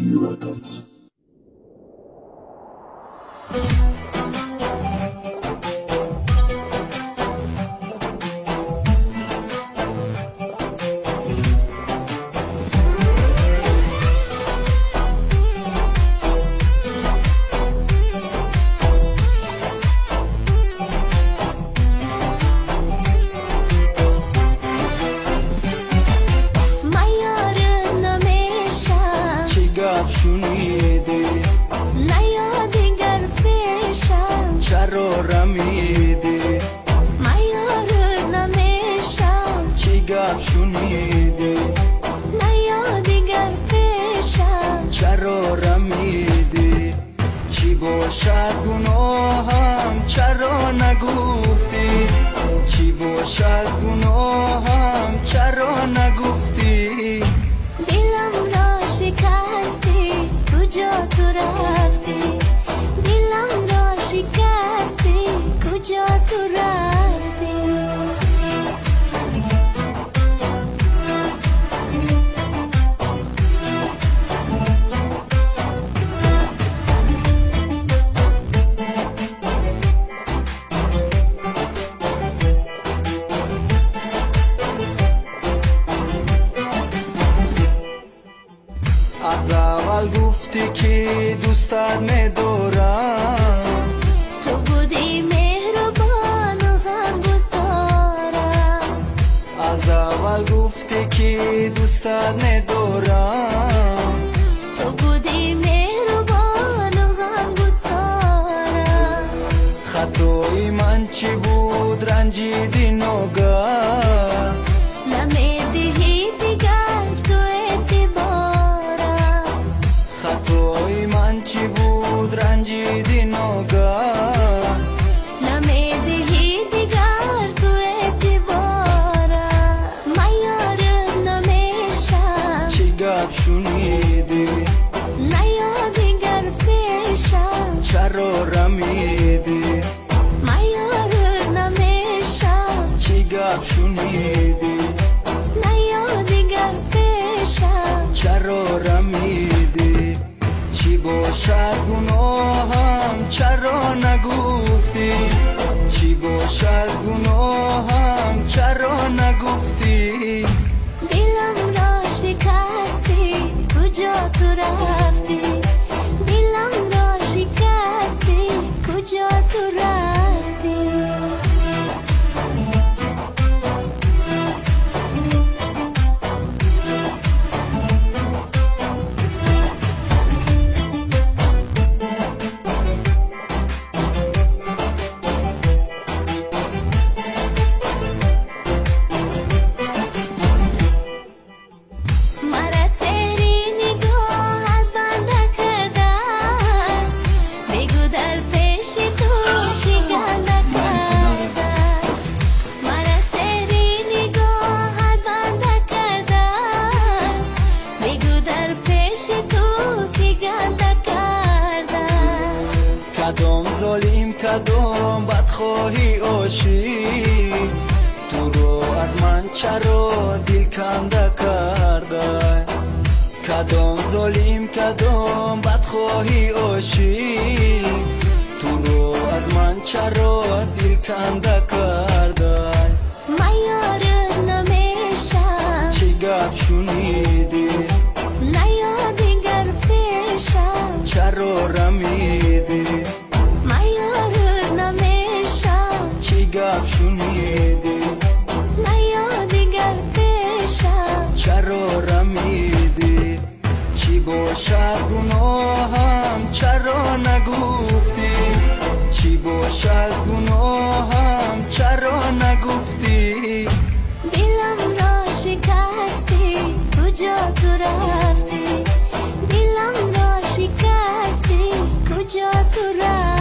Records. Бошад гуноҳам чаро нагуфтӣ? Чӣ бошад гуноҳам чаро нагуфтӣ? Дилам ро шикастӣ, куҷо ту рафтӣ? Дилам ро шикастӣ, куҷо ту рафтӣ? Аз аввал гуфтӣ ки дӯстат медорам, ту будӣ меҳрубону ғамгусорам. Аз аввал гуфтӣ ки дӯстат медорам, ту будӣ меҳрубону ғамгусорам. Хатои ман чӣ буд ранҷидӣ ногоҳ? Намедиҳӣ дигар ту эътиборам. Хатои ман чӣ буд ранҷидӣ ногоҳ? Намедиҳӣ дигар ту эътиборам. Ман ёрат намешам. Чӣ гап шунидӣ? Наё дигар пешам. Чаро рамидӣ? Ман ёрат намешам. Чӣ гап шунидӣ? Наё дигар пешам. Чаро рамидӣ? Чӣ бошад гуноҳам чаро нагуфтӣ? Чӣ бошад гуноҳам чаро нагуфтӣ? Дилам ро шикастӣ, куҷо ту рафтӣ? Дилам ро шикастӣ, куҷо ту рафтӣ? Мара сери нигоҳат банда кардааст, бигӯ дар пеши ту чӣ ганда кардааст. Мара сери нигоҳат банда кардааст, бигӯ дар пеши ту кӣ ганда кардааст. Кадом золим, кадом бадхоҳи ошиқ туро аз ман чаро дил канда карда? Кадом золим, кадом бадхоҳи ошиқ туро аз ман чаро дил канда карда? Ман ёрат намешам. Чӣ гап шунидӣ? Наё дигар пешам. Чаро рамидӣ? Ман ёрат намешам. Чӣ гап шунидӣ? Наё дигар пешам. Чаро рамидӣ? Чӣ бошад гуноҳам чаро нагуфтӣ? Чӣ бошад гуноҳам чаро нагуфтӣ? Дилам ро шикастӣ, куҷо ту рафтӣ? Дилам ро шикастӣ, куҷо ту рафтӣ?